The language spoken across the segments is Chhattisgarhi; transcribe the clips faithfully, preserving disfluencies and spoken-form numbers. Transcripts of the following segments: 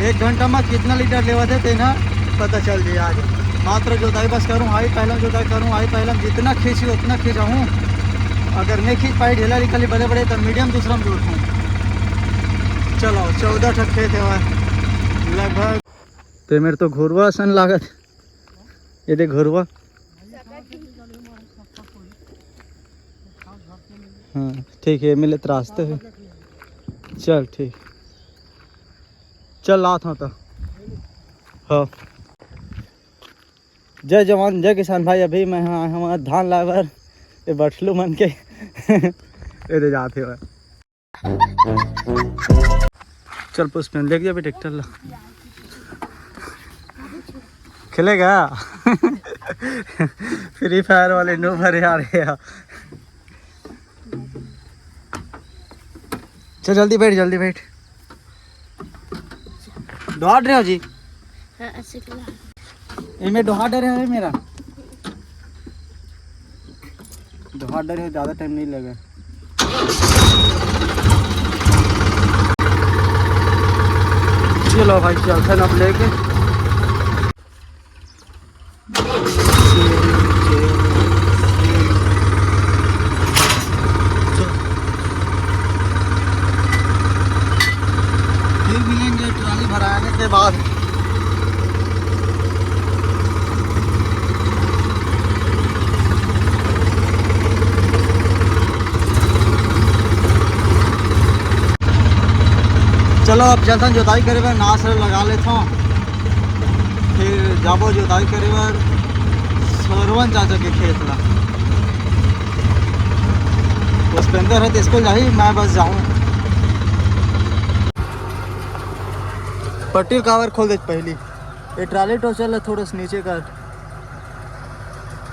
एक घंटा में कितना लीटर लेवत हे तेना पता चल जाए आज। मात्र जोताई बस करूँ, हाई पहलम जोताई करूँ, हाई पहलम जितना खींची उतना खींचाऊँ। अगर नहीं खींच पाई, ढेला निकली बड़े बड़े, तब मीडियम दूसरा में जोड़ूँ। चलो, चौदह ठक खेत हे भाई लगभग। ते मेरे तो घुरवा सन लागत। ये देख घुरवा। हाँ ठीक है, मिले त्रासते है। चल ठीक, चल आत हूँ तो। हाँ, जय जवान जय किसान भाई। अभी मैं हाँ हमारा धान लाए बर ये बटलू मन के ये दे जाते हुए। चल पुष्पेन, लेके जाबे ट्रैक्टर ला। खेलेगा फ्री फायर वाले नो भरे आ रहे हैं। चल जल्दी बैठ, जल्दी बैठ। डोहा डरे हो जी? हाँ, ऐसे क्यों? इनमें डोहा डरे है मेरा। डोहा डरे हो, ज़्यादा टाइम नहीं लगे। चलो भाई, चलते हैं अब लेके। फिर मिलेंगे ट्राली भराने के बाद। चलो, अब चलथन जोताई करे बर, नास ल लगा लेथन, फिर जाबो जोताई करे बर सरवन चाचा के खेत ला। पुष्पेंद्र है तो स्कूल जाही, मैं बस जाऊँ। पट्टी काबर खोल दे पहली, ये ट्राली टोचर ला थोड़ा सा नीचे कर।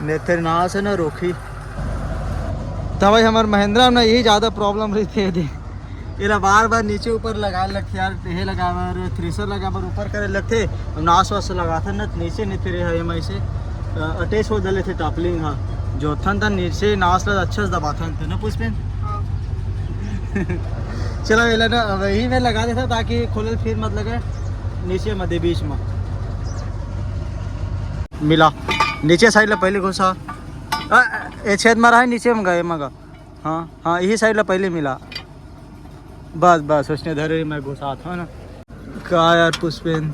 नहीं, तेरे नाव से ना रोकी। तो भाई, हमारे महिंद्रा में यही ज़्यादा प्रॉब्लम रहिथे। एला बार बार नीचे ऊपर लगाए लगथे यार, ये लगाए बर, थ्रेसर लगाए बर ऊपर करे लगथे। अब नास वास लगाथन ना, तो नीचे नहीं फिरे है, एमा ऐसे अटैच हो डले थे टापलिंग हा। जोथन त नीचे नास ला अच्छा से दबाथन थे ना पुष्पेन। हाँ। चलो, एला ना वही में लगा देता, ताकि खोलल फिर मत लगे नीचे में दे, बीच में मिला। नीचे साइड ला पहले घुसा। अ, ए छेद में रहा है, नीचे में गए मगा। हाँ, हाँ, यही साइड ला पहले मिला। बस, बस, उसने धरे, मैं घुसात हूँ ना। का यार पुष्पेन?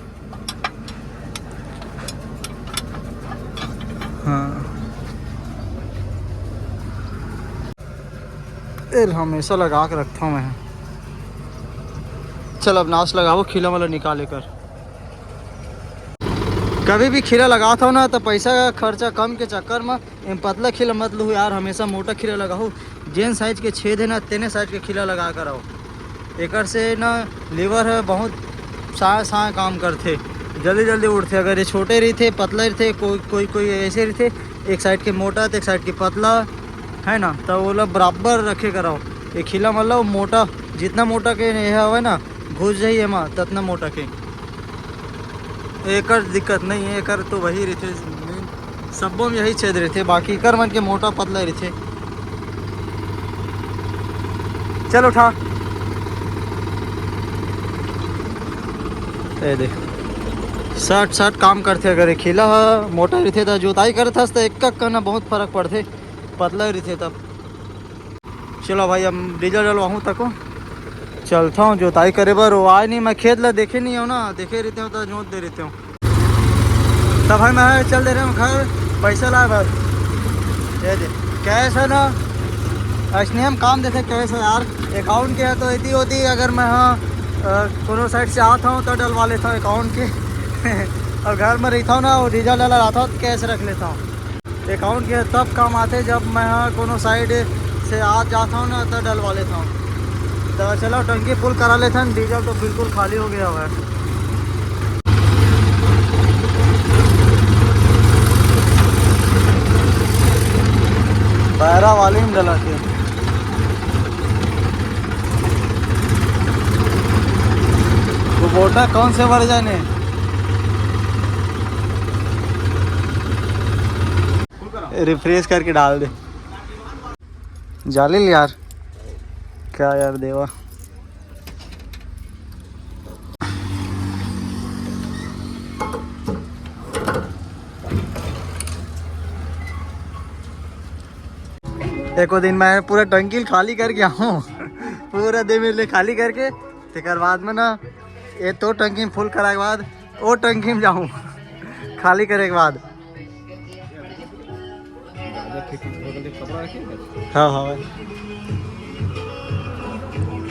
हाँ। तेल हमेशा लगा के रखता हूँ मैं। चल, अब नास लगाबो, खीला वाला निकाले कर। कभी भी खीला लगात हव ना, तो पैसा खर्चा कम के चक्कर में एम पतला खीला मत लूहू यार, हमेशा मोटा खीला लगाहू। जेन साइज के छेद है ना, तेने साइज के खीला लगा कर आओ। एकर से ना लीवर है बहुत साय साय काम करथे, जल्दी जल्दी उठथे। अगर ये छोटे रहिथे, पतला रहिथे, कोई कोई कोई ऐसे रहिथे, एक साइड के मोटा तो एक साइड के पतला, है ना, तो ओला बराबर रखे कराओ। ये खीला मतलब मोटा, जितना मोटा के ये हवे ना, घुस जाही एमा, ततना मोटा के। एकर दिक्कत नहीं है, एकर तो वही रहिथे, सब्बो में यही छेद रहिथे, बाकी एकर मन के मोटा पतला रहिथे। चल उठा। ए दे, सट सट काम करथे। अगर ये खीला ह मोटा रहिथे, त जोताई करत हस, त एक कक करना बहुत फर्क पड़थे, पतला रहिथे तब। चलो भाई, अब डीजल डलवाहूँ तको चलता हूँ जोताई करे बर। वो आए नहीं, मैं खेत ला देखे नहीं हूँ ना, देखे रहते हूँ तो जोत दे रहते हूँ। तब भाई मैं चल दे रहे हूँ घर पैसा लाए बर। ये दे, कैश है ना, ऐसने हम काम देते कैश है यार। अकाउंट के है तो इतनी होती, अगर मैं हाँ अ, कोनो साइड से आता हूँ तो डलवा लेता हूँ अकाउंट के। और घर में रहता हूँ ना, वो डीजल डला रहता हूँ तो कैश रख लेता हूँ। अकाउंट के तब काम आथे जब मैं ह कोनो साइड से आ जात हूँ ना, तो डलवा लेता हूँ। तो चलो टंकी फुल करा लेते हैं, डीजल तो बिल्कुल खाली हो गया हुआ है। पैरा वाली में डला के। वो बोटा कौन से वर्जन है? रिफ्रेश करके डाल दे। जालिल यार, क्या यार देवा। एको दिन मैं पूरा टंकी ल खाली करके आहूँ। पूरा दे मेरे लिए खाली करके, तेकर बाद में ना, ये तो टंकी में फुल कराए के बाद, वो टंकी में जाहूँ खाली करे के बाद। हाँ, हाँ भाई।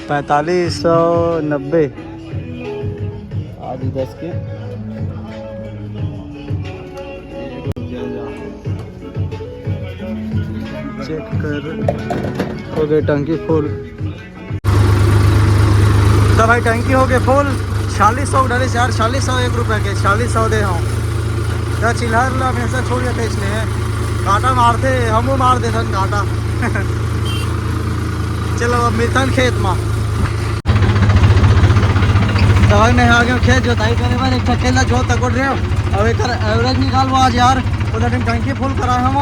पैंतालीस सौ नब्बे। आदि दस के। चेक कर, हो गए टंकी फुल। तो भाई, टंकी हो गए फुल। चालीस सौ डाले यार, चालीस सौ एक रुपये के, चालीस सौ दे हूँ। तो चिल्हर ला हमेशा छोड़ जाते इसलिए कांटा मारते, हम वो मार देथन कांटा। चलो, अब मिलथन खेत में। तो भाई, मैं आ गया खेत जोताई करे बर। एक ठा खेत ला जोत तक उठ रहे हो। अब एक एवरेज निकालबो आज यार। उधर दिन टंकी फुल कराए हम,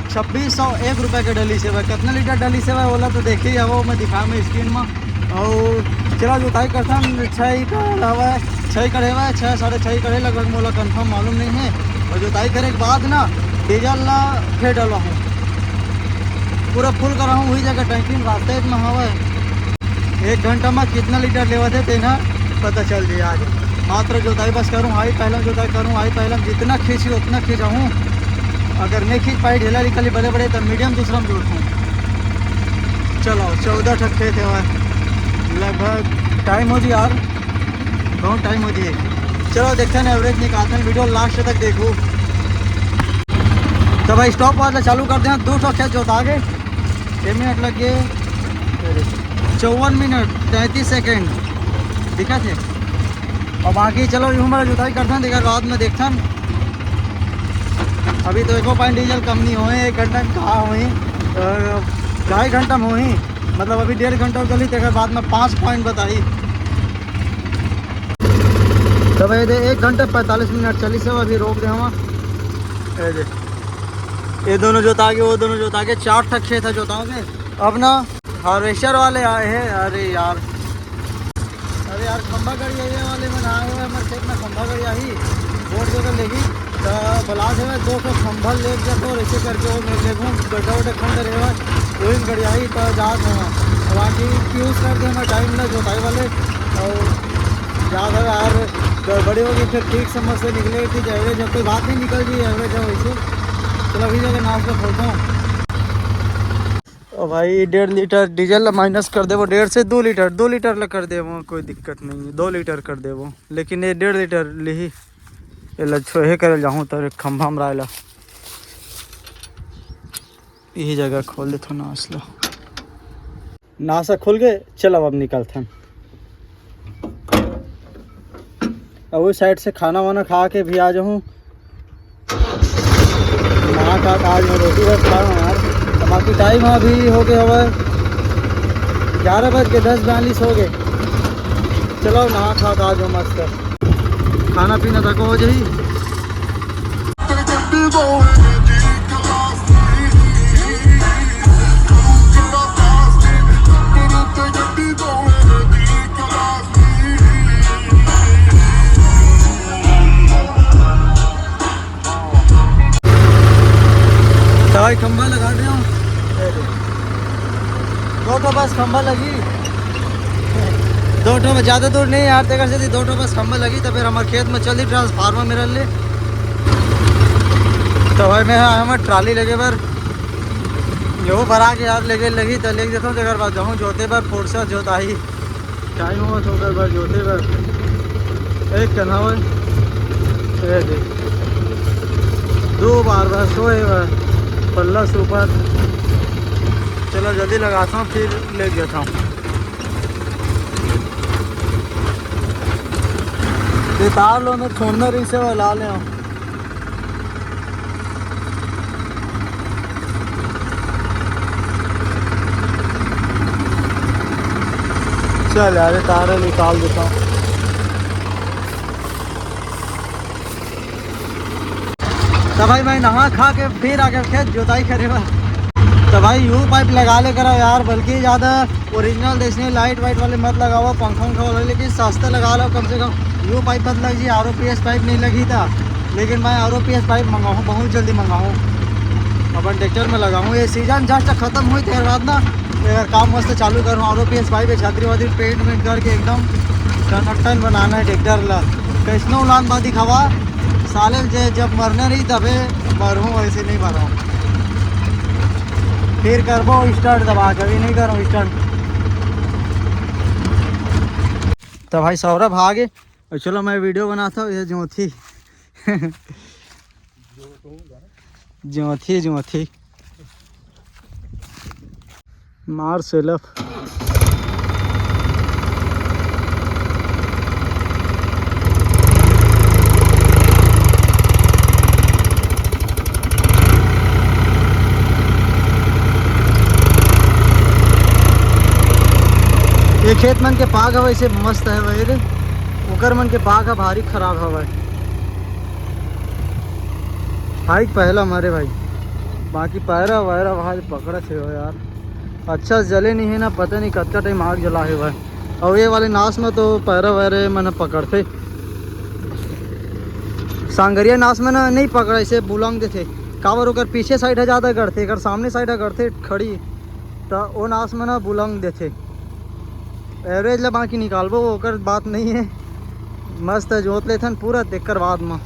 छब्बीस सौ एक रुपये के डली से भाई। कितना लीटर डली से भाई, ओला तो देखे ही हवो, मैं दिखाए मैं स्क्रीन में। और चला जोताई करथन, छः एकड़ हवय, छः एकड़ हवय, छः, साढ़े छः एकड़ हे लगभग, मोला कंफर्म मालूम नहीं है। और जोताई करे के बाद ना, डीजल ला फिर डलवाहूँ, पूरा फुल कराहूँ, वही जगह टंकी में रास्ते में हवय। एक घंटा में कितना लीटर लेवत हे, तेना पता चल जाए आज। मात्र जोताई बस करूँ, हाई पहलम जोताई करूँ, हाई पहलम जितना खींची उतना खींचाहूँ। अगर नहीं खींच पाई, ढेला निकली बड़े बड़े, तब मीडियम दूसरा में जोड़ूँ। चलो, चौदह ठक खेत है लगभग। टाइम हो जी यार, बहुत टाइम हो जी। चलो, देखते हैं, एवरेज निकालते हैं, वीडियो लास्ट तक देखो। तो भाई, स्टॉप वाला चालू कर दें, दो ठो खेत जोता गए। छः मिनट लग गए, चौवन मिनट तैंतीस सेकंड दिखा थे। और बाकी चलो, यूँ हमारा जुताई करथन, तेकर बाद में देखथन। अभी तो एको पॉइंट डीजल कम नहीं होए, एक घंटा में कहाँ होई, अ, ढाई घंटा में होई, मतलब अभी डेढ़ घंटा चली, तेकर बाद में पाँच पॉइंट बताई। तो भाई, दे एक घंटा पैंतालीस मिनट चली से, अभी रोक दे हम। ये दे, ये दोनों जोता के, वो दोनों जोता के, चार ठक खेत है जोताओगे। अब ना हार्वेस्टर वाले आए हैं। अरे यार, अरे यार, खंभा गड़ी ये वाले मन आए हुए, हमारे खेत में खंभा गड़ी आई, वोट देकर लेगी। तो बलास है, दो ठो खंभा ले गया, तो ऐसे करके वो मैं लेगूँ, गड्ढा वड्ढा खंड रहेगा, वही में गड़ी आई, तो जात है। बाकी यूज़ कर दे हमारे टाइम ना जोताई वाले, और जात है यार, गड़बड़ी होगी, फिर ठीक समझ से निकले, ठीक एवरेज है, कोई बात नहीं, निकल जी एवरेज है वैसे। चलो, अभी जाके नाश्ता खोलता हूँ। ओ भाई, डेढ़ लीटर डीजल ला माइनस कर देबो, डेढ़ से दो लीटर, दो लीटर ला कर देबो, कोई दिक्कत नहीं है, दो लीटर कर देबो, लेकिन ये डेढ़ लीटर लिही। ये ला छोहे करे जाहूँ तो एक खंभा मराए ला, यही जगह खोल देथो नाश ला। नाशा खुल गए, चलो अब निकलथन। अब उस साइड से खाना वाना खा के भी आ जाऊँ। नहा खा के आज मैं रोटी बस खा रहा हूँ यार। तो बाकी टाइम अभी हो गए हवे ग्यारह बज के दस बयालीस हो गए। चलो नहा खा के आ जाऊँ मस्त। खाना पीना तक हो जाई। दवाई खंभा लगा रहे हो, दो ठो बस खंभा लगी, दो ठो, ज़्यादा दूर नहीं यार, तेकर से दो ठो बस खंभा लगी, तो फिर हमारे खेत में चली ट्रांसफार्मर मेरे लिए। तो भाई मैं आया हूँ ट्राली लेके बर, जो भरा के यार लेके लगी, तो लेके देता हूँ, तेकर बाद जाऊँ जोते बर, फुर्सत जोताई। टाइम हो तो ओकर बर जोते बर एक कन्हा होय। ए दे। दो बार बस होए बर पल्ला सुपर। चलो जल्दी लगाता हूँ, फिर ले जाता हूँ। ये तार लो, मैं छोड़ना रही से ला ले हूँ। चल यार, ये तार निकाल देता हूँ। तो भाई, मैं नहा खा के फिर आके खेत जोताई करे बर। तो भाई, यू पाइप लगा ले करो यार, बल्कि ज़्यादा ओरिजिनल देसी लाइट वाइट वाले मत लगाओ, पंखा उंखा वाला, लेकिन सस्ता लगा लो कम से कम। यू पाइप मत लग जी, R O P S pipe नहीं लगी था, लेकिन मैं R O P S pipe मंगाऊँ, बहुत जल्दी मंगाऊँ। अपन ट्रैक्टर में लगाऊँ, ये सीजन जस्ट खत्म होही तेकर बाद ना, अगर काम मस्त चालू करूँ, R O P S pipe, छतरी वतरी पेंट वेंट करके एकदम टनाटन बनाना हे ट्रैक्टर ला। कैसनो उलान बादी खवा, साले जे जब मरना रही तबे मरहूँ, वैसे नहीं मरहूँ। फिर करबो स्टंट दबा के, अभी नहीं करूँ स्टंट। तो भाई सौरभ आगे, और चलो मैं वीडियो बनाता हूँ, ये जोथी। जोथी जोथी मार सेल्फ। ये खेत मन के पाग हवय, ऐसे मस्त हवय रे। ओकर मन के पाग ह भारी खराब हवय। हाइट पहला मारे भाई, बाकी पैरा वैरा भाई पकड़त हे यार। अच्छा जले नहीं है ना, पता नहीं कतका टाइम आग जला है भाई। और ये वाले नाश में तो पैरा वैरा मन पकड़ते। सांगरिया नाश में ना नहीं पकड़ा, इसे बुलंग देथे। काबर ओकर पीछे साइड है ज़्यादा गड़थे, अगर सामने साइड है गड़थे खड़ी, तो वो नाश में ना बुलंग देथे। एवरेज ला बाकी निकालबो, ओकर बात नहीं है। मस्त जोत लेथन पूरा, तेकर बाद म।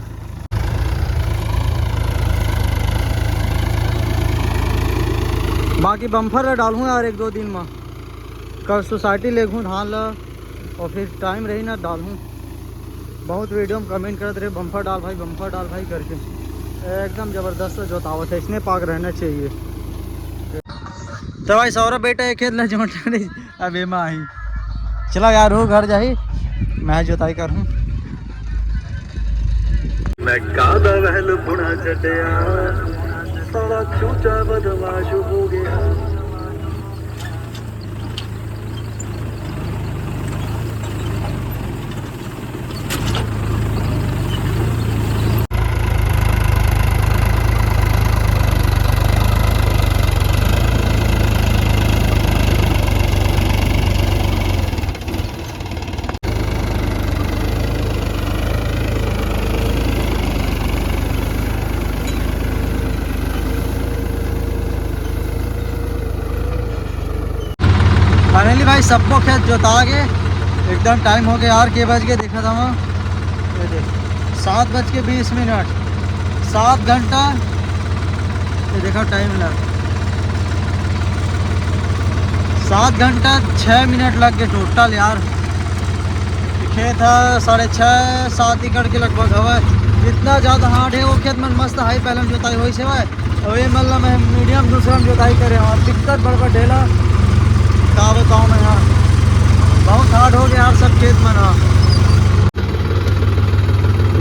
बाकी बम्फर ला डालहूँ यार एक दो दिन म। कल सोसाइटी लेगहूँ धान ला, और फिर टाइम रही ना डालहूँ। बहुत वीडियो में कमेंट करत रहे, "बम्फर डाल भाई, बम्फर डाल भाई" करके। एकदम जबरदस्त जोतावत है, इसने पाक रहना चाहिए। तो भाई सौरभ बेटा एक खेत ला जोत रही, अब एमा आही। चला यार, वो घर जाही, मैं जोताई करहूँ। मैं कादा वहल बुढ़ा चटिया, साला चूचा बदमाश हो गया। फाइनली भाई सबको खेत जोता के एकदम टाइम हो गया यार, के बज के देखा था मैं, ये देख, सात बज के बीस मिनट, सात घंटा। ये देखा टाइम लग, सात घंटा छः मिनट लग गए टोटल यार। खेत है साढ़े छः सात एकड़ के लगभग हवय। इतना ज़्यादा हार्ड है वो खेत मन, मस्त हाई बैलेंस जोताई होइस हवय। और ये मतलब मैं मीडियम दूसरा में जोताई करे हूँ, दिक्कत बड़ बड़ ढेला का बताऊँ मैं यार, बहुत हार्ड हो गया यार सब खेत मन ह।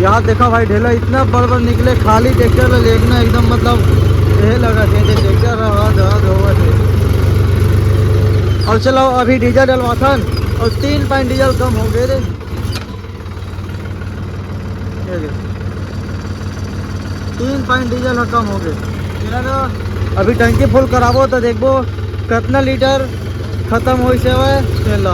यार देखा भाई ढेला इतना बड़ बड़ निकले, खाली ट्रैक्टर ला लेगना एकदम मतलब ये लगा थे जे ट्रैक्टर रहा धोवत है। और चलो अभी डीजल डलवाथन और तीन पॉइंट डीजल कम हो गए रे। ये देख, तीन पॉइंट डीजल ह कम हो गए। अभी टंकी फुल कराबो तो देखबो कितना लीटर खत्म होइस हवय तेल ला।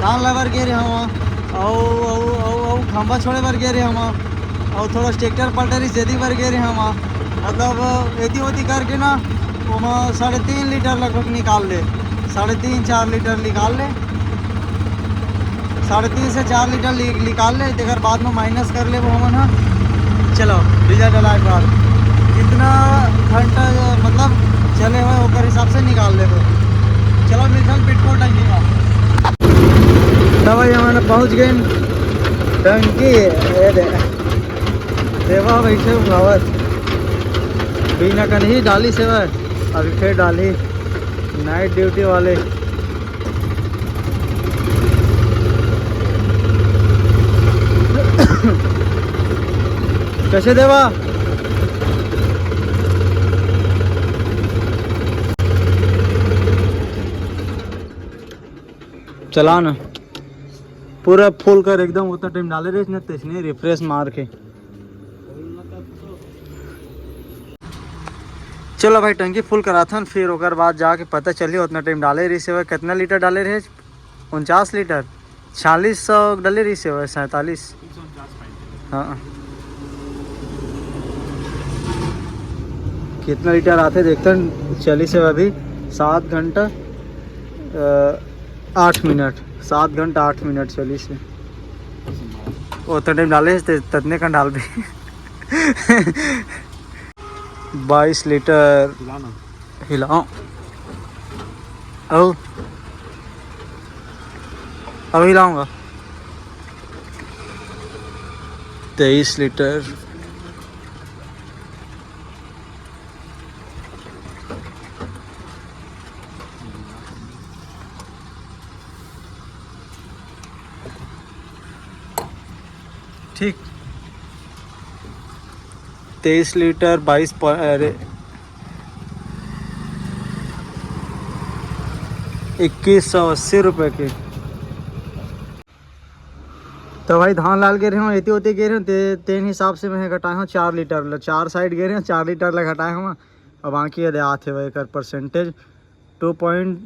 धान लाए बर गे रहे हम, अउ, अउ, अउ, अउ खंभा छोड़े बर गे रहे हम, अउ थोड़ा ट्रैक्टर पलटे रहिस, जेदी बर गे रहे हम। मतलब एती ओती करके ना ओमा साढ़े तीन लीटर लगभग निकाल ले, साढ़े तीन चार लीटर निकाल ले, साढ़े तीन से चार लीटर नि-, निकाल ले, तेकर बाद में माइनस कर लेबो हमन ह। चलो डीजल डलाए के बाद कितना घंटा मतलब चले हुए ओकर हिसाब से निकाल लेबो। चलो मिलथन पेट्रोल टंकी में। तब भाई हमन पहुंच गए टंकी। ये दे, देवा वैसे उठावत बिना कनही डाली सेवा, अभी फिर डाली नाइट ड्यूटी वाले। कैसे देवा? चला ना, पूरा फुल कर एकदम, उतना टाइम डाले रहिस ना, तइसने रिफ्रेश मार के। चलो भाई, टंकी फुल कराथन, फिर ओकर बाद जाके पता चली। उतना टाइम डाले रहिस हवय, कितना लीटर डाले रहे? उनचास लीटर, छियालीस सौ डाले रहिस हवय, सैंतालीस। हाँ, कितना लीटर आथे देखथन। चलिस हे अभी सात घंटा, अ, आठ मिनट, सात घंटा आठ मिनट चलिस हे। ओतना टाइम डाले हे, ते-, ततने कन डालबे। बाईस लीटर। हिलाओ। अब, अब हिलाऊंगा। तेईस लीटर। ठीक, तेईस लीटर, बाईस प-, अरे, इक्कीस सौ अस्सी रुपये की। तो भाई, धान लाल गे रहे हो, एती ओती गे रहे हो, ते-, तेन हिसाब से मैं घटाए हूँ चार लीटर ल, चार साइड गे रहे हो, चार लीटर ल घटाए हूँ। अब बाकी ये दे आथे भाई एकर परसेंटेज टू पॉइंट,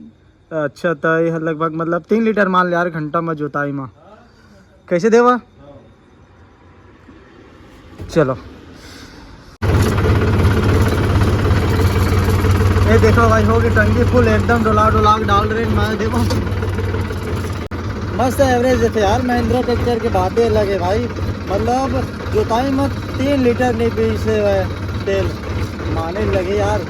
अच्छा, त ये लगभग, मतलब, तीन लीटर मान ले यार घंटा में जोताई में। कैसे देवा? चलो, ये देखो भाई, होगी टंकी फुल, एकदम डोला डोला के डाल रहे हैं। मैं देखो, मस्त एवरेज देथे यार, महिंद्रा ट्रैक्टर के बातें अलग है भाई। मतलब, जोताई में तीन लीटर नहीं पीसे हुए तेल, माने लगे यार।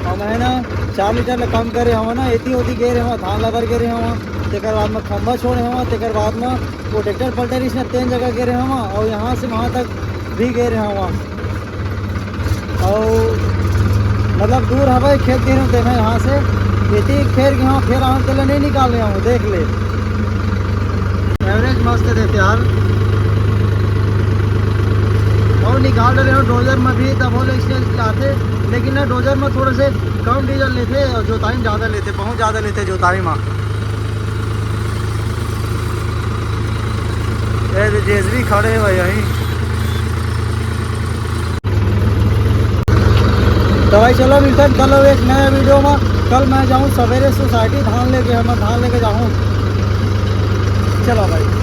और मैं ना चार लीटर ले कम करे हूँ ना, एती ओती गे रहे हूँ, धान लबर गे रहे हूँ, तेकर बाद में खंभा छोड़े हूँ, तेकर बाद में वो ट्रैक्टर पलटे रहिस ना, तेन जगह गे रहे हूँ, और यहाँ से वहाँ तक भी गे रहे हूँ। और मतलब, दूर हवे खेत गे रहे हूँ, तेना यहाँ से एती खेर गे हूँ, फिर आऊँ तेला नहीं निकाल रहे हूँ, देख ले। एवरेज मस्त देथे यार। और निकाल रहे हो डोजर में भी, तब बोले इसलिए लाते, लेकिन ना, डोजर में थोड़े से कम डीजल लेते और जोताई में ज़्यादा लेते, बहुत ज़्यादा लेते जोताई में। ये तो जेसीबी खड़े है भाई यहीं। तो भाई, चलो, मिलते हैं कल एक नए वीडियो में। कल मैं जाऊँ सवेरे सोसाइटी धान लेके, हम धान लेके जाऊँ। चलो भाई।